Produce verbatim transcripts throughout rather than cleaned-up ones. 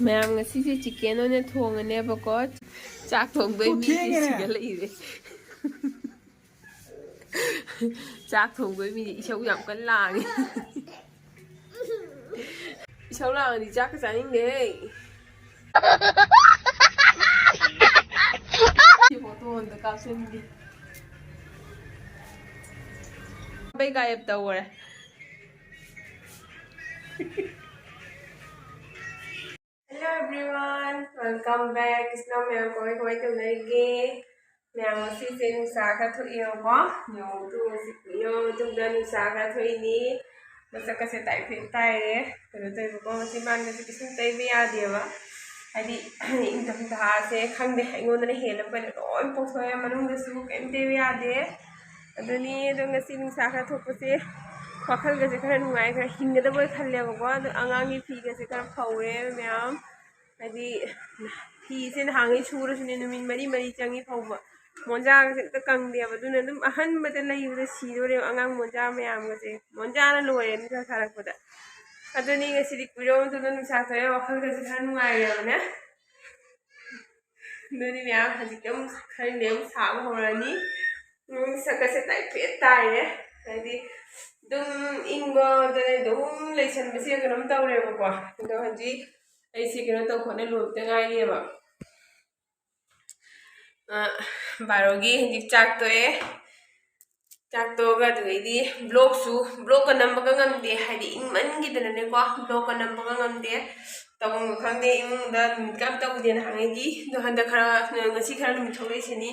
ꯃꯌꯥꯝ, ꯉꯁꯤꯁꯦ ꯆꯤꯀꯦꯟ ꯑꯣꯏꯅ ꯊꯣꯡꯉꯅꯦꯕꯀꯣ꯫ ꯆꯥꯛ ꯊꯣꯡꯗꯣꯏ ꯃꯤꯗꯤ ꯁꯤꯗ ꯂꯩꯔꯦ꯫ ꯆꯥꯛ ꯊꯣꯡꯗꯣꯏ ꯃꯤꯗꯤ ꯏꯁꯧ ꯌꯥꯝ ꯀꯟꯅ ꯂꯥꯡꯉꯦ꯫ ꯏꯁꯧ ꯂꯥꯡꯉꯗꯤ ꯆꯥꯛꯀ ꯆꯥꯅꯤꯡꯗꯦꯍꯦ꯫ ꯁꯤ ꯐꯣꯇꯣ ꯑꯝꯇ ꯀꯥꯞꯁꯤꯟꯒꯦ꯫ ꯕꯩ ꯒꯥꯌꯦꯕ ꯇꯧꯈꯔꯦ꯫ Hello everyone, welcome back. ꯏꯆꯤꯟ ꯏꯅꯥꯎ ꯃꯌꯥꯝ ꯀꯃꯥꯏ ꯀꯃꯥꯏ ꯇꯧꯅꯔꯤꯒꯦ? ꯃꯌꯥꯝ ꯉꯁꯤꯁꯦ ꯅꯨꯡꯁꯥ ꯈꯔ ꯊꯣꯛꯏꯕꯀꯣ꯫ ꯌꯦꯡꯉꯨ ꯇꯨ, ꯉꯁꯤ ꯌꯦꯡꯉꯨ ꯇꯨꯗ ꯅꯨꯡꯁꯥ ꯈꯔ ꯊꯣꯛꯏꯅꯤ꯫ ꯃꯁꯛꯀꯁꯦ ꯇꯥꯏꯐꯦꯠ ꯇꯥꯏꯔꯦ꯫ ꯀꯩꯅꯣ ꯇꯧꯋꯦꯕꯀꯣ, ꯉꯁꯤ ꯃꯥꯟꯒꯁꯦ ꯀꯩꯁꯨꯝ ꯇꯩꯕ ꯌꯥꯗꯦꯕ꯫ ꯍꯥꯏꯗꯤ ꯏꯪꯊꯝꯊꯥꯁꯦ ꯈꯪꯗꯦ, ꯑꯩꯉꯣꯟꯗꯅ ꯍꯦꯜꯂꯕ ꯀꯩꯅꯣ ꯂꯣꯏ ꯄꯣꯛꯊꯣꯛꯑꯦ, ꯃꯅꯨꯡꯗꯁꯨ ꯀꯩꯝ ꯇꯩꯕ ꯌꯥꯗꯦ꯫ ꯑꯗꯨꯅꯤ, ꯑꯗꯣ ꯉꯁꯤ ꯅꯨꯡꯁꯥ ꯈꯔ ꯊꯣꯛꯄꯁꯦ ꯋꯥꯈꯜꯒꯁꯦ ꯈꯔ ꯅꯨꯡꯉꯥꯏ, ꯈꯔ ꯍꯤꯡꯒꯗꯕ ꯑꯣꯏ ꯈꯜꯂꯦꯕꯀꯣ꯫ ꯑꯗꯣ ꯑꯉꯥꯡꯒꯤ ꯐꯤꯒꯁꯦ ꯈꯔ ꯐꯧꯔꯦ ꯃꯌꯥꯝ꯫ ꯍꯥꯏꯗꯤ ꯐꯤꯁꯦ ꯅꯍꯥꯟꯈꯩ ꯁꯨꯔꯁꯨꯅꯦ ꯅꯨꯃꯤꯠ ꯃꯔꯤ ꯃꯔꯤ ꯆꯪꯉꯤ ꯐꯧꯕ꯫ ꯃꯣꯟꯖꯥꯒꯁꯦ ꯑꯝꯇ ꯀꯪꯗꯦꯕ꯫ ꯑꯗꯨꯅ ꯑꯗꯨꯝ ꯑꯍꯟꯕꯗ ꯂꯩꯕꯗ ꯁꯤꯗꯣꯔꯦꯕ ꯑꯉꯥꯡ ꯃꯣꯟꯖꯥ ꯃꯌꯥꯝꯒꯁꯦ꯫ ꯃꯣꯟꯖꯥꯅ ꯂꯣꯏꯔꯦ ꯅꯨꯡꯁꯥ ꯁꯥꯔꯛꯄꯗ꯫ ꯑꯗꯨꯅꯤ ꯉꯁꯤꯗꯤ ꯀꯨꯏꯔꯕ ꯃꯇꯨꯡꯗ ꯅꯨꯡꯁꯥ ꯊꯣꯛꯑꯦ, ꯋꯥꯈꯜꯒꯁꯦ ꯈꯔ ꯅꯨꯡꯉꯥꯏꯔꯦꯕꯅꯦ꯫ ꯑꯗꯨꯅꯤ ꯃꯌꯥꯝ ꯍꯧꯖꯤꯛꯇꯤ ꯑꯃꯨꯛ ꯈꯔꯅꯦ ꯑꯃꯨꯛ ꯁꯥꯕ ꯍꯧꯔꯅꯤ꯫ ꯎꯝ, ꯁꯛꯀꯁꯦ ꯇꯥꯏꯐꯦꯠ ꯇꯥꯏꯔꯦ꯫ ꯍꯥꯏꯗꯤ ꯑꯗꯨꯝ ꯏꯪꯕꯗ ꯑꯗꯨꯝ ꯂꯩꯁꯟꯕꯁꯦ ꯀꯩꯅꯣꯝ ꯇꯧꯔꯦꯕꯀꯣ꯫ ꯑꯗꯣ ꯍꯧꯖꯤꯛ ꯑꯩꯁꯦ ꯀꯩꯅꯣ ꯇꯧ ꯈꯣꯠꯅ ꯂꯣꯏꯕꯗ ꯉꯥꯏꯔꯤꯑꯕ꯫ ꯑ, ꯕꯥꯔꯣꯒꯤ ꯍꯧꯖꯤꯛ ꯆꯥꯛ ꯇꯣꯛꯑꯦ꯫ ꯆꯥꯛ ꯇꯣꯛꯑꯒ ꯑꯗꯨꯗꯩꯗꯤ ꯕ꯭ꯂꯣꯛꯁꯨ, ꯕ꯭ꯂꯣꯛꯀ ꯅꯝꯕꯒ ꯉꯝꯗꯦ, ꯍꯥꯏꯗꯤ ꯏꯪꯃꯟꯈꯤꯗꯅꯅꯦꯀꯣ, ꯕ꯭ꯂꯣꯛꯀ ꯅꯝꯕꯒ ꯉꯝꯗꯦ꯫ ꯇꯧꯐꯝꯒ ꯈꯪꯗꯦ, ꯏꯃꯨꯡꯗ ꯅꯨꯃꯤꯠꯀ ꯑꯝꯇ ꯎꯗꯦ ꯅꯍꯥꯟꯉꯩꯗꯤ꯫ ꯑꯗꯣ ꯍꯟꯗꯛ ꯈꯔ, ꯉꯁꯤ ꯈꯔ ꯅꯨꯃꯤꯠ ꯊꯣꯛꯂꯛꯏꯁꯤꯅꯤ꯫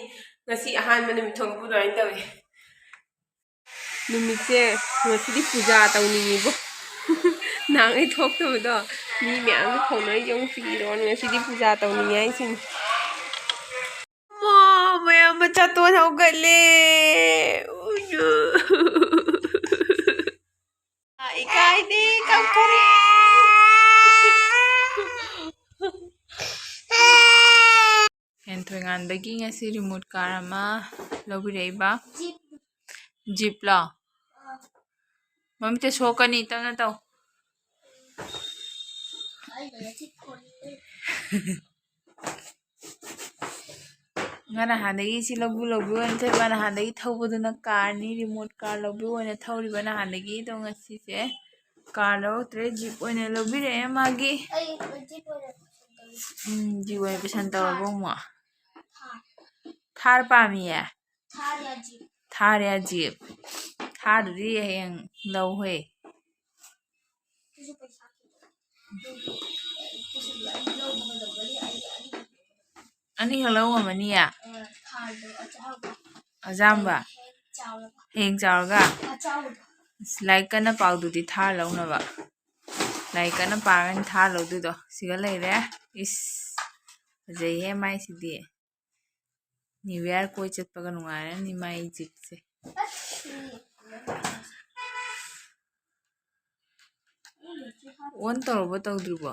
ꯉꯁꯤ ꯑꯍꯥꯟꯕ ꯅꯨꯃꯤꯠ ꯊꯣꯛꯂꯛꯄ ꯑꯗꯨꯃꯥꯏꯅ ꯇꯧꯋꯤ꯫ ꯅꯨꯃꯤꯠꯁꯦ ꯉꯁꯤꯗꯤ ꯄꯨꯖꯥ ꯇꯧꯅꯤꯡꯉꯤꯕꯣ꯫ ꯅꯍꯥꯟꯉꯩ ꯊꯣꯛꯇꯕꯗꯣ꯫ ꯃꯤ ꯃꯌꯥꯝꯒ ꯐꯥꯎꯅꯔꯤꯁꯦ ꯑꯃꯨꯛ ꯄꯤꯔꯣꯅ ꯉꯁꯤꯗꯤ ꯄꯨꯖꯥ ꯇꯧꯅꯤꯡꯉꯦ ꯍꯥꯏꯁꯤꯅꯤ꯫ ꯃꯥ, ꯃꯌꯥꯝ ꯃꯆꯥꯇꯣꯟ ꯍꯧꯒꯠꯂꯦ꯫ ꯎꯌꯨ꯫ ꯏꯀꯥꯏꯗꯦ, ꯀꯞꯈꯔꯦ꯫ ꯍꯦꯟꯊꯣꯏꯉꯥꯟꯕꯒꯤ ꯉꯁꯤ ꯔꯤꯃꯣꯠ ꯀꯥꯔ ꯑꯃ ꯂꯧꯕꯤꯔꯛꯏꯕ꯫ ꯖꯤꯞꯂꯣ? ꯃꯃꯤꯠꯇ ꯁꯣꯛꯀꯅꯤ, ꯇꯞꯅ ꯇꯧ꯫ ꯃꯥ ꯅꯍꯥꯟꯗꯒꯤ ꯁꯤ ꯂꯧꯕꯤꯌꯨ, ꯂꯧꯕꯤꯌꯨ ꯑꯣꯏꯅ ꯊꯧ-, ꯃꯥ ꯅꯍꯥꯟꯗꯒꯤ ꯊꯧꯕꯗꯨꯅ ꯀꯥꯔꯅꯤ, ꯔꯤꯃꯣꯠ ꯀꯥꯔ ꯂꯧꯕꯤꯌꯨ ꯑꯣꯏꯅ ꯊꯧꯔꯤꯕ ꯅꯍꯥꯟꯗꯒꯤ꯫ ꯑꯗꯣ ꯉꯁꯤꯁꯦ ꯀꯥꯔ ꯂꯧꯔꯛꯇ꯭ꯔꯦ, ꯖꯤꯞ ꯑꯣꯏꯅ ꯂꯧꯕꯤꯔꯛꯑꯦ ꯃꯥꯒꯤ꯫ ꯑꯩ ꯖꯤꯞ ꯑꯣꯏꯅ ꯄꯁꯟ ꯇꯧꯔꯦ꯫ ꯎꯝ, ꯖꯤꯞ ꯑꯣꯏꯅ ꯄꯁꯟ ꯇꯧꯔꯕ ꯑꯃꯨꯛ? ꯊꯥꯔ꯫ ꯊꯥꯔ ꯄꯥꯝꯃꯤꯌꯦ? ꯊꯥꯔ ꯌꯥ ꯖꯤꯞ? ꯊꯥꯔ ꯌꯥ ꯖꯤꯞ? ꯊꯥꯔꯗꯨꯗꯤ ꯍꯌꯦꯡ ꯂꯧꯍꯦ꯫ ꯑꯗꯨꯁꯨ ꯄꯩꯁꯥ ꯈꯤꯇꯪ꯫ ꯑꯗꯨꯒꯤ ꯄꯨꯁꯤꯜꯂꯣ꯫ ꯑꯩ ꯂꯧꯕ ꯀꯩꯗꯧꯕꯒꯤ ꯑꯩ ꯑꯅꯤ ꯑꯅꯤꯈꯛ ꯂꯧ ꯉꯝꯃꯅꯤꯌꯦ? ꯑ, ꯊꯥꯔꯗꯣ ꯑꯆꯥꯎꯕ꯫ ꯑꯖꯥꯝꯕ? ꯍꯌꯦꯡ ꯆꯥꯎꯔꯒ꯫ ꯍꯌꯦꯡ ꯆꯥꯎꯔꯒ? ꯑꯆꯥꯎꯕꯗꯣ꯫ ꯑꯁ, ꯂꯥꯏꯔꯤꯛ ꯀꯟꯅ ꯄꯥꯎꯗꯨꯗꯤ ꯊꯥꯔ ꯂꯧꯅꯕ꯫ ꯂꯥꯏꯔꯤꯛ ꯀꯟꯅ ꯄꯥꯔꯒꯅꯤ ꯊꯥꯔ ꯂꯧꯗꯣꯏꯗꯣ꯫ ꯁꯤꯒ ꯂꯩꯔꯦ꯫ ꯏꯁ, ꯐꯖꯩꯍꯦ ꯃꯥꯏꯁꯤꯗꯤ꯫ ꯅ꯭ꯌꯨ ꯌꯥꯔ ꯀꯣꯏ ꯆꯠꯄꯒ ꯅꯨꯡꯉꯥꯏꯔꯅꯤ ꯃꯥꯏ ꯖꯤꯞꯁꯦ꯫ ꯑꯣꯟ ꯇꯧꯔꯕꯣ, ꯇꯧꯗ꯭ꯔꯤꯕꯣ?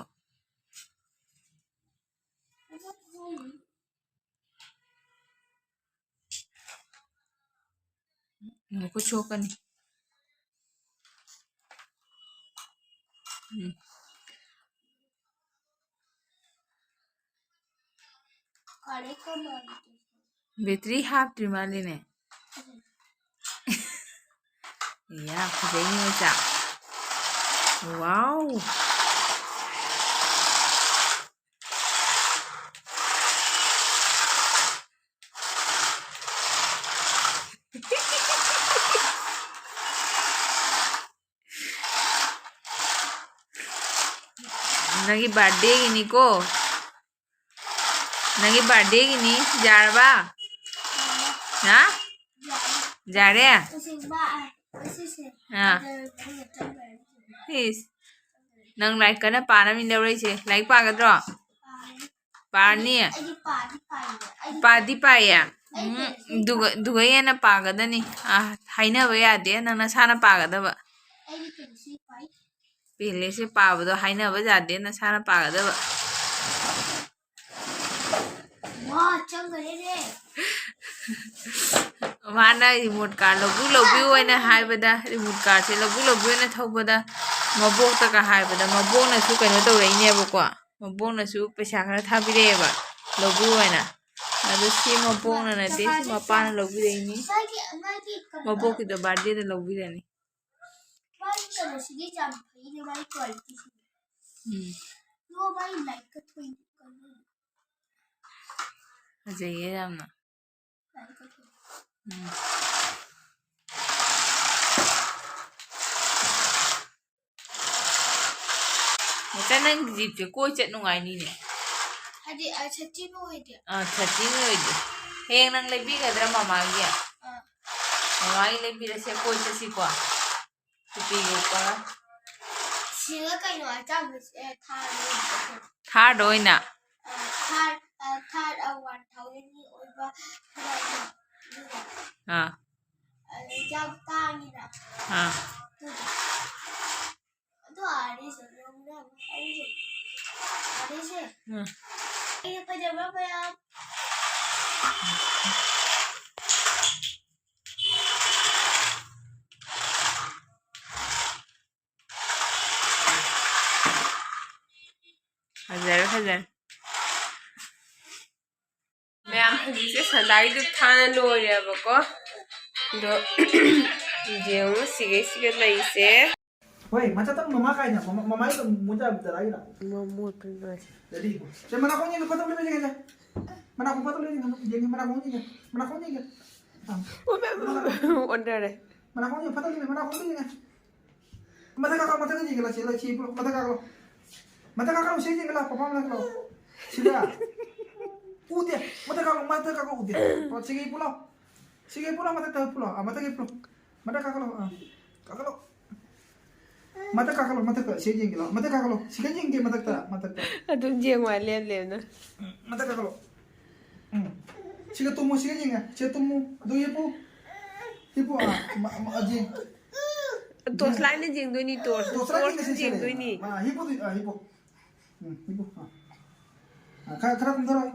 ꯎꯝ, ꯈꯨꯠ ꯁꯣꯛꯀꯅꯤ꯫ ꯎꯝ꯫ ꯕꯦꯇ꯭ꯔꯤ ꯍꯥꯞꯇ꯭ꯔꯤ ꯃꯥꯜꯂꯤꯅꯦ꯫ ꯏꯌꯥ, ꯐꯖꯩꯅꯦ ꯃꯆꯥ꯫ ꯋꯥꯎ꯫ ꯅꯪꯒꯤ ꯕꯥꯔꯗꯦꯒꯤꯅꯤꯀꯣ꯫ ꯅꯪꯒꯤ ꯕꯥꯔꯗꯦꯒꯤꯅꯤ꯫ ꯌꯥꯔꯕ? ꯍꯥ? ꯌꯥꯔꯦ? ꯑꯥ꯫ ꯏꯁ꯫ ꯅꯪ ꯂꯥꯏꯔꯤꯛ ꯀꯟꯅ ꯄꯥꯅꯕꯅꯤ ꯂꯧꯔꯛꯏꯁꯦ꯫ ꯂꯥꯏꯔꯤꯛ ꯄꯥꯒꯗ꯭ꯔꯣ? ꯄꯥꯔꯅꯤ? ꯑꯩꯗꯤ ꯄꯥꯗꯤ ꯄꯥꯏꯌꯦ꯫ ꯑꯩꯗꯤ ꯄꯥꯗꯤ ꯄꯥꯏꯌꯦ? ꯑꯩ ꯎꯝ, ꯀꯩꯅꯣꯁꯨ ꯑꯗꯨꯒ, ꯑꯗꯨꯒ ꯍꯦꯟꯅ ꯄꯥꯒꯗꯅꯤ꯫ ꯑꯥ, ꯍꯥꯏꯅꯕ ꯌꯥꯗꯦ꯫ ꯅꯪ ꯅꯁꯥꯅ ꯄꯥꯒꯗꯕ꯫ ꯑꯩꯗꯤ ꯀꯩꯅꯣꯁꯨ ꯄꯥꯏ꯫ ꯄꯦꯂꯦꯁꯦ ꯄꯥꯕꯗꯣ ꯍꯥꯏꯅꯕ ꯌꯥꯗꯦ, ꯅꯁꯥꯅ ꯄꯥꯒꯗꯕ꯫ ꯋꯥ, ꯆꯪꯈ꯭ꯔꯦꯅꯦ꯫ ꯃꯥꯅ ꯔꯤꯃꯣꯠ ꯀꯥꯔ ꯂꯧꯕꯤꯌꯨ, ꯂꯧꯕꯤꯌꯨ ꯍꯥꯏꯅ ꯍꯥꯏꯕꯗ, ꯔꯤꯃꯣꯠ ꯀꯥꯔꯁꯦ ꯂꯧꯕꯤꯌꯨ, ꯂꯧꯕꯤꯌꯨ ꯍꯥꯏꯅ ꯊꯧꯕꯗ, ꯃꯕꯣꯛꯇꯒ ꯍꯥꯏꯕꯗ ꯃꯕꯣꯛꯅꯁꯨ ꯀꯩꯅꯣ ꯇꯧꯔꯛꯏꯅꯦꯕꯀꯣ꯫ ꯃꯕꯣꯛꯅꯁꯨ ꯄꯩꯁꯥ ꯈꯔ ꯊꯥꯕꯤꯔꯛꯑꯦꯕ ꯂꯧꯕꯤꯌꯨ ꯍꯥꯏꯅ꯫ ꯑꯗꯣ ꯁꯤ ꯃꯕꯣꯛꯅ ꯅꯠꯇꯦ, ꯁꯤ ꯃꯄꯥꯅ ꯂꯧꯕꯤꯔꯛꯏꯅꯤ꯫ ꯃꯥꯒꯤ, ꯃꯥꯒꯤ ꯀꯩꯅꯣ ꯃꯕꯣꯛꯀꯤꯗꯣ birthday ꯗ ꯂꯧꯕꯤꯔꯅꯤ꯫ ꯃꯥꯒꯤ ꯀꯩꯅꯣꯁꯤꯗꯤ ꯌꯥꯝ ꯐꯩꯅꯦ, ꯃꯥꯒꯤ quality ꯁꯤꯗꯤ꯫ ꯎꯝ꯫ ꯑꯗꯣ ꯃꯥꯒꯤ light ꯀ ꯊꯣꯛꯏꯗꯣ ꯀꯩꯅꯣ? ꯐꯖꯩꯌꯦ ꯌꯥꯝꯅ꯫ ꯎꯝ꯫ ꯃꯆꯥ, ꯅꯪ ꯖꯤꯞꯁꯦ ꯀꯣꯏ ꯆꯠ ꯅꯨꯡꯉꯥꯏꯅꯤꯅꯦ꯫ ꯍꯥꯏꯗꯤ, ꯑ, ꯁꯥꯊꯤꯕ ꯑꯣꯏꯗꯦ꯫ ꯑꯥ, ꯁꯥꯊꯤꯕ ꯑꯣꯏꯗꯦ꯫ ꯍꯌꯦꯡ ꯅꯪ ꯂꯩꯕꯤꯒꯗ꯭ꯔꯥ ꯃꯃꯥꯒꯤ? ꯑꯥ꯫ ꯃꯃꯥꯒꯤ ꯂꯩꯕꯤꯔꯁꯦ, ꯀꯣꯏ ꯆꯠꯁꯤꯀꯣ꯫ ꯇꯨꯄꯤꯒ ꯎꯞꯄꯒ꯫ ꯁꯤꯒ ꯀꯩꯅꯣ ꯑꯆꯥꯄꯣꯠꯁꯦ ꯊꯥꯔ ꯑꯣꯏꯅ ꯆꯠꯁꯦ꯫ ꯊꯥꯔꯗ ꯑꯣꯏꯅ? ꯑ, ꯊꯥꯔ, ꯑ, ꯊꯥꯔ, ꯑ, one thousand ꯒꯤ ꯑꯣꯏꯕ ꯈꯔ ꯑꯗꯨꯒ ꯑꯥ꯫ ꯑ, ꯌꯥꯝ ꯇꯥꯡꯉꯤꯅ꯫ ꯑꯥ꯫ ꯑꯗꯨꯒ꯫ ꯑꯗꯨ ꯑꯥꯔꯤꯁꯦ, ꯑꯥꯔꯤꯁꯦ꯫ ꯑꯥꯔꯤꯁꯦ꯫ ꯎꯝ꯫ ꯑꯩꯅ ꯐꯖꯕ ꯃꯌꯥꯝ꯫ ꯐꯖꯔꯦ, ꯐꯖꯔꯦ꯫ ꯃꯌꯥꯝ ꯍꯧꯖꯤꯛꯁꯦ ꯁꯟꯗꯥꯒꯤꯗꯨ ꯊꯥꯅ ꯂꯣꯏꯔꯦꯕꯀꯣ꯫ ꯑꯗꯣ ꯌꯦꯡꯉꯨ, ꯁꯤꯒꯩꯁꯤꯒ ꯂꯩꯁꯦ꯫ ꯍꯣꯏ, ꯃꯆꯥ ꯇꯝ ꯃꯃꯥ ꯀꯥꯏꯅ, ꯃꯃꯥ, ꯃꯃꯥꯒꯤ ꯇꯝ ꯃꯣꯏ ꯇꯝ ꯇꯔꯥꯒꯤꯔ? ꯃꯃꯣꯠꯄ ꯂꯣꯏꯔꯦ꯫ ꯗꯗꯤ ꯏꯕꯣ꯫ ꯁꯦ, ꯃꯅꯥꯀꯣꯡ ꯌꯦꯡꯒꯦ, ꯐꯠꯇꯕ ꯂꯩꯕ ꯌꯦꯡꯒꯦ, ꯁꯦ꯫ ꯃꯅꯥꯀꯣꯡ ꯐꯠꯇꯕ ꯂꯩꯕ ꯌꯦꯡꯒꯦ, ꯌꯦꯡꯒꯦ, ꯃꯅꯥꯀꯣꯡ ꯌꯦꯡꯒꯦ, ꯃꯅꯥꯀꯣꯡ ꯌꯦꯡꯒꯦ꯫ ꯑꯥ꯫ ꯑꯣꯟꯊꯔꯦ꯫ ꯃꯅꯥꯀꯣꯡ ꯌꯦꯡꯒꯦ, ꯐꯠꯇꯕ ꯂꯩꯕ, ꯃꯅꯥꯀꯣꯡ ꯌꯦꯡꯒꯦ꯫ ꯃꯊꯛ ꯀꯥꯈꯠꯂꯣ, ꯃꯊꯛꯇ ꯌꯦꯡꯒꯦ, ꯂꯥꯛ, ꯁꯤ, ꯂꯥꯛ, ꯁꯤ, ꯃꯊꯛ ꯀꯥꯈꯠꯂꯣ꯫ ꯃꯊꯛ ꯀꯥꯈꯠꯂꯣ, ꯁꯤ ꯌꯦꯡꯒꯦ, ꯂꯥꯛ, ꯄꯄꯥ ꯃꯅꯥꯛ ꯂꯥꯛꯑꯣ꯫ ꯁꯤꯗ꯫ ꯎꯗꯦ, ꯃꯊꯛ ꯀꯥꯈꯠꯂꯣ, ꯃꯊꯛ ꯀꯥꯈꯠꯂꯣ, ꯎꯗꯦ꯫ ꯑꯣ, ꯁꯤꯒꯤ ꯄꯨꯂꯥꯎ꯫ ꯁꯤꯒꯤ ꯄꯨꯂꯥꯎ, ꯃꯊꯛꯇ ꯄꯨꯂꯥꯎ꯫ ꯑꯥ, ꯃꯊꯛꯀꯤ ꯄꯨꯂꯥꯎ꯫ ꯃꯊꯛ ꯀꯥꯈꯠꯂꯣ, ꯑꯥ, ꯀꯥꯈꯠꯂꯣ꯫ ꯃꯊꯛ ꯀꯥꯈꯠꯂꯣ, ꯃꯊꯛꯇ꯫ ꯁꯤ ꯌꯦꯡꯒꯦ ꯂꯥꯎ꯫ ꯃꯊꯛ ꯀꯥꯈꯠꯂꯣ꯫ ꯁꯤꯒ ꯌꯦꯡꯒꯦ, ꯃꯊꯛꯇ, ꯃꯊꯛꯇ꯫ ꯑꯗꯨꯝ ꯌꯦꯡꯉꯣ, ꯂꯦꯞ ꯂꯦꯞꯅ꯫ ꯎꯝ, ꯃꯊꯛ ꯀꯥꯈꯠꯂꯣ꯫ ꯎꯝ꯫ ꯁꯤꯒ ꯇꯨꯝꯃꯣ, ꯁꯤꯒ ꯌꯦꯡꯉꯦ꯫ ꯁꯤꯒ ꯇꯨꯝꯃꯣ꯫ ꯑꯗꯨ ꯍꯤꯞꯄꯨ꯫ ꯍꯤꯞꯄꯨ, ꯑꯥ, ꯃ-, ꯃ-, ꯑ, ꯌꯦꯡ-, Torch light ꯅ ꯌꯦꯡꯗꯣꯏꯅꯤ, torch꯫ Torch light ꯇꯣꯔꯁꯅ ꯌꯦꯡꯁꯦ, ꯁꯦ, ꯁꯦ꯫ ꯌꯦꯡꯗꯣꯏꯅꯤ꯫ ꯑꯥ, ꯍꯤꯞꯄꯨ, ꯑꯗꯨ, ꯑꯥ, ꯍꯤꯞꯄꯨ꯫ ꯎꯝ, ꯍꯤꯞꯄꯨ꯫ ꯑꯥ꯫ ꯑꯥ, ꯈꯔ, ꯈꯔ ꯀꯨꯝꯊꯔꯛꯑꯣ꯫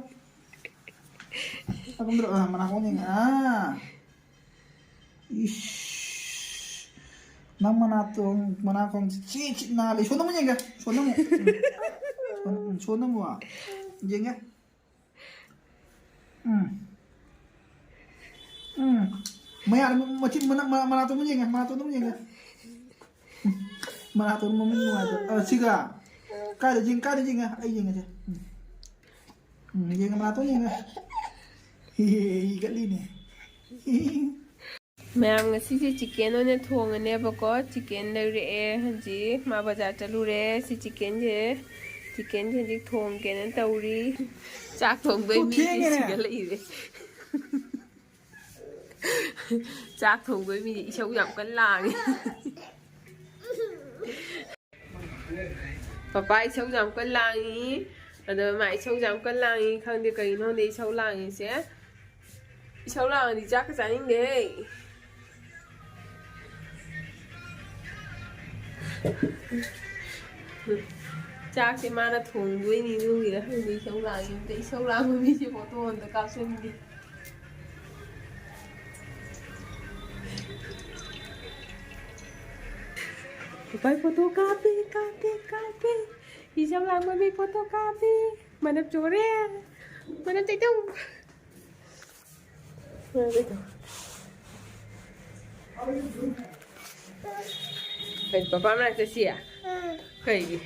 ꯈꯔ ꯀꯨꯝꯊꯔꯛꯑꯣ꯫ ꯑꯥ, ꯃꯅꯥꯀꯣꯡ ꯌꯦꯡꯉꯦ꯫ ꯑꯥ꯫ ꯏꯁ꯫ ꯅꯪ ꯃꯅꯥꯇꯣꯟ, ꯃꯅꯥꯀꯣꯡꯁꯦ ꯆꯤ ꯆꯤ ꯅꯥꯜꯂꯦ꯫ ꯁꯣꯟꯗ ꯑꯃꯨꯛ ꯌꯦꯡꯒꯦ꯫ ꯁꯣꯟꯗ ꯑꯃꯨꯛ꯫ ꯎꯝ꯫ ꯁꯣꯟ-, ꯁꯣꯟꯗ ꯑꯃꯨꯛ꯫ ꯌꯦꯡꯒꯦ꯫ ꯎꯝ꯫ ꯎꯝ꯫ ꯃꯌꯥꯗ ꯃ-, ꯃꯆꯤꯟ ꯃꯅꯥ-, ꯃ-, ꯃꯅꯥꯇꯣꯟ ꯑꯃꯨꯛ ꯌꯦꯡꯒꯦ꯫ ꯃꯅꯥꯇꯣꯟ ꯑꯃꯨꯛ ꯌꯦꯡꯒꯦ꯫ ꯎꯝ꯫ ꯃꯅꯥꯇꯣꯟ ꯃꯃꯤꯠ ꯅꯨꯡꯉꯥꯏꯇꯦ꯫ ꯑ, ꯁꯤꯒ꯫ ꯀꯥꯏꯗ ꯌꯦꯡ-, ꯀꯥꯏꯗ ꯌꯦꯡꯉꯦ? ꯑꯩ ꯌꯦꯡꯉꯁꯦ꯫ ꯎꯝ꯫ ꯎꯝ, ꯌꯦꯡꯉ ꯃꯅꯥꯇꯣꯟ ꯌꯦꯡꯉ꯫ ꯍꯤ, ꯍꯤ, ꯍꯤ, ꯍꯤꯒꯠꯂꯤꯅꯦ꯫ ꯍꯤ, ꯍꯤ, ꯍꯤ꯫ ꯃꯌꯥꯝ, ꯉꯁꯤꯁꯦ chicken ꯑꯣꯏꯅ ꯊꯣꯡꯉꯅꯦꯕꯀꯣ꯫ Chicken ꯂꯩꯔꯛꯑꯦ ꯍꯧꯖꯤꯛ꯫ ꯃꯥ ꯕꯖꯥꯔ ꯆꯠꯂꯨꯔꯦ꯫ ꯁꯤ chickenꯁꯦ, chickenꯁꯦ ꯍꯧꯖꯤꯛ ꯊꯣꯡꯒꯦꯅ ꯇꯧꯔꯤ꯫ ꯆꯥꯛ ꯊꯣꯡꯕꯩ ꯄꯨꯛ ꯃꯤꯁꯦ ꯊꯦꯡꯉꯦꯅꯦ꯫ ꯁꯤꯒꯠꯂꯛꯏꯁꯦ꯫ ꯆꯥꯛ ꯊꯣꯡꯕꯩ ꯃꯤꯁꯦ ꯏꯁꯧ ꯌꯥꯝ ꯀꯟꯅ ꯂꯥꯡꯉꯦ꯫ ꯄꯄꯥ ꯏꯁꯧ ꯌꯥꯝ ꯀꯟꯅ ꯂꯥꯡꯉꯤ꯫ ꯑꯗꯣ ꯃꯥ ꯏꯁꯧ ꯌꯥꯝ ꯀꯟꯅ ꯂꯥꯡꯉꯤ꯫ ꯈꯪꯗꯦ ꯀꯩꯅꯣ ꯈꯪꯗꯦ ꯏꯁꯧ ꯂꯥꯡꯉꯤꯁꯦ꯫ ꯏꯁꯧ ꯂꯥꯡꯉꯗꯤ ꯆꯥꯛꯀ ꯆꯥꯅꯤꯡꯗꯦꯍꯦ꯫ ꯆꯥꯛꯁꯦ ꯃꯥꯅ ꯊꯣꯡꯗꯣꯏꯅꯤ, ꯑꯗꯨꯒꯤꯔ ꯈꯪꯗꯦ ꯏꯁꯧ ꯂꯥꯡꯉꯤ꯫ ꯑꯝꯇ ꯏꯁꯧ ꯂꯥꯡꯕ ꯃꯤꯁꯦ photo ꯑꯝꯇ ꯀꯥꯞꯁꯟꯒꯦ꯫ ꯄꯄꯥꯏ photo ꯀꯥꯞꯄꯤ, ꯀꯥꯞꯄꯤ, ꯀꯥꯞꯄꯤ꯫ ꯏꯁꯧ ꯂꯥꯡꯕ ꯃꯤ photo ꯀꯥꯞꯄꯤ꯫ ꯃꯅꯞ ꯆꯣꯔꯦ꯫ ꯃꯅꯞ ꯇꯩꯗꯧ꯫ ꯃꯅꯞ ꯇꯩꯗꯧ꯫ ꯀꯩ, ꯄꯄꯥ ꯃꯅꯥꯛ ꯆꯠꯁꯤ? ꯀꯩꯒꯤ?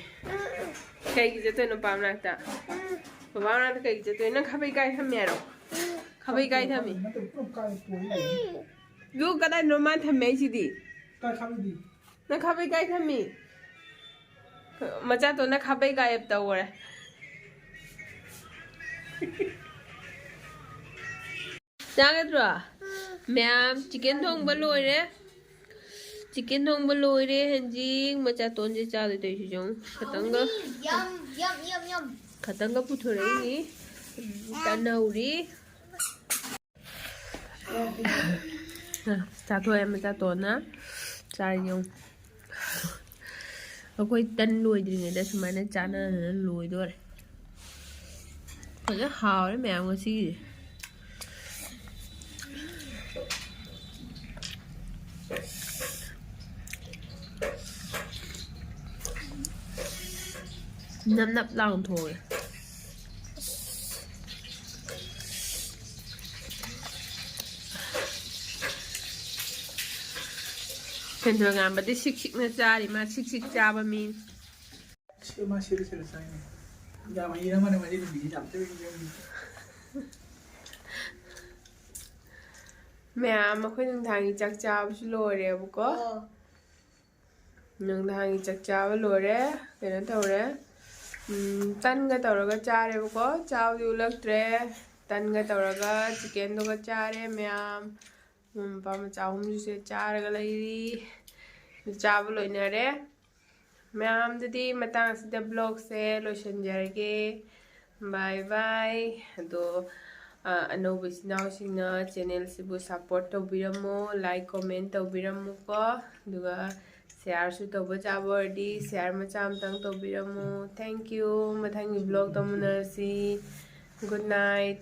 ꯀꯩꯒꯤ ꯆꯠꯇꯣꯏꯅꯣ ꯄꯄꯥ ꯃꯅꯥꯛꯇ? ꯄꯄꯥ ꯃꯅꯥꯛꯇ ꯀꯩꯒꯤ ꯆꯠꯇꯣꯏꯅꯣ? ꯅꯪ ꯈꯥꯕꯩ ꯀꯥꯏ ꯊꯝꯃꯦ ꯍꯥꯏꯔꯣ? ꯈꯥꯕꯩ ꯀꯥꯏ ꯊꯝꯃꯤ? ꯅꯠꯇꯦ, ꯄꯨꯂꯞ ꯀꯥꯏ ꯄꯣꯏ ꯂꯩ꯫ ꯌꯨ ꯀꯗꯥꯏꯅꯣ ꯃꯥ ꯊꯝꯃꯦ ꯍꯥꯏꯁꯤꯗꯤ? ꯀꯥꯏ ꯈꯥꯕꯩꯗꯤ? ꯅꯪ ꯈꯥꯕꯩ ꯀꯥꯏ ꯊꯝꯃꯤ? ꯃꯆꯥꯇꯣꯟꯅ ꯈꯥꯕꯩ ꯒꯥꯌꯕ ꯇꯧꯈ꯭ꯔꯦ꯫ ꯆꯥꯒꯗ꯭ꯔꯣ? ꯃꯌꯥꯝ, chicken ꯊꯣꯡꯕ ꯂꯣꯏꯔꯦ꯫ Chicken ꯊꯣꯡꯕ ꯂꯣꯏꯔꯦ꯫ ꯍꯧꯖꯤꯛ ꯃꯆꯥꯇꯣꯟꯁꯦ ꯆꯥꯗꯣꯏ ꯇꯧꯔꯤꯁꯤ ꯌꯦꯡꯉꯨ꯫ ꯈꯇꯪꯒ, ꯌꯝ, ꯌꯝ, ꯌꯝ, ꯌꯝ꯫ ꯈꯇꯪꯒ ꯄꯨꯊꯣꯔꯛꯏꯅꯤ꯫ ꯇꯟ ꯍꯧꯔꯤ꯫ ꯆꯥꯊꯣꯛꯑꯦ ꯃꯆꯥꯇꯣꯟꯅ꯫ ꯆꯥꯔꯤ ꯌꯦꯡꯉꯨ꯫ ꯑꯩꯈꯣꯏ ꯇꯟ ꯂꯣꯏꯗ꯭ꯔꯤꯉꯩꯗ ꯁꯨꯃꯥꯏꯅ ꯆꯥꯅꯗꯅ ꯂꯣꯏꯗꯣꯔꯦ꯫ ꯐꯖꯅ ꯍꯥꯎꯔꯦ ꯃꯌꯥꯝ ꯉꯁꯤꯒꯤꯗꯤ꯫ ꯅꯞ ꯅꯞ ꯂꯥꯎꯅ ꯊꯣꯡꯉꯦ꯫ ꯁꯦꯟꯗꯣꯏ ꯉꯥꯟꯕꯗꯤ ꯁꯤꯛ ꯁꯤꯛꯅ ꯆꯥꯔꯤ꯫ ꯃꯥ ꯁꯤꯛ ꯁꯤꯛ ꯆꯥꯕ ꯃꯤ꯫ ꯁꯤ ꯃꯥ ꯁꯤꯔ ꯁꯤꯔ ꯆꯥꯏꯅꯦ꯫ ꯌꯥꯝ ꯍꯩꯔꯝꯃꯅꯤ ꯃꯁꯤ ꯅꯨꯄꯤꯁꯤ, ꯌꯥꯝ ꯇꯧꯔꯤꯁꯦ꯫ ꯃꯌꯥꯝ, ꯑꯩꯈꯣꯏ ꯅꯨꯡꯗꯥꯡꯒꯤ ꯆꯥꯛ ꯆꯥꯕꯁꯨ ꯂꯣꯏꯔꯦꯕꯀꯣ꯫ ꯑꯣ꯫ ꯅꯨꯡꯗꯥꯡꯒꯤ ꯆꯥꯛ ꯆꯥꯕ ꯂꯣꯏꯔꯦ꯫ ꯀꯩꯅꯣ ꯇꯧꯔꯦ꯫ ꯎꯝ, ꯇꯟꯒ ꯇꯧꯔꯒ ꯆꯥꯔꯦꯕꯀꯣ꯫ ꯆꯥꯕꯗꯤ ꯎꯠꯂꯛꯇ꯭ꯔꯦ꯫ ꯇꯟꯒ ꯇꯧꯔꯒ ꯆꯤꯀꯦꯟꯗꯨꯒ ꯆꯥꯔꯦ ꯃꯌꯥꯝ꯫ ꯃꯃꯥ ꯃꯄꯥ ꯃꯆꯥ ꯑꯍꯨꯝꯁꯤꯁꯨ ꯆꯥꯔꯒ ꯂꯩꯔꯤ꯫ ꯆꯥꯕ ꯂꯣꯏꯅꯔꯦ꯫ ꯃꯌꯥꯝꯗꯨꯗꯤ ꯃꯇꯥꯡ ꯑꯁꯤꯗ vlogꯁꯦ ꯂꯣꯏꯁꯤꯟꯖꯔꯒꯦ꯫ Bye bye꯫ ꯑꯗꯣ, ꯑ, ꯑꯅꯧꯕ ꯏꯆꯤꯟ ꯏꯅꯥꯎꯁꯤꯡꯅ channelꯁꯤꯕꯨ support ꯇꯧꯕꯤꯔꯝꯃꯣ, like, comment ꯇꯧꯕꯤꯔꯝꯃꯨꯀꯣ꯫ ꯑꯗꯨꯒ shareꯁꯨ ꯇꯧꯕ ꯌꯥꯕ ꯑꯣꯏꯔꯗꯤ share ꯃꯆꯥ ꯑꯃꯇꯪ ꯇꯧꯕꯤꯔꯝꯃꯨ꯫ Thank you꯫ ꯃꯊꯪꯒꯤ vlogꯇ ꯎꯅꯔꯁꯤ꯫ Good night꯫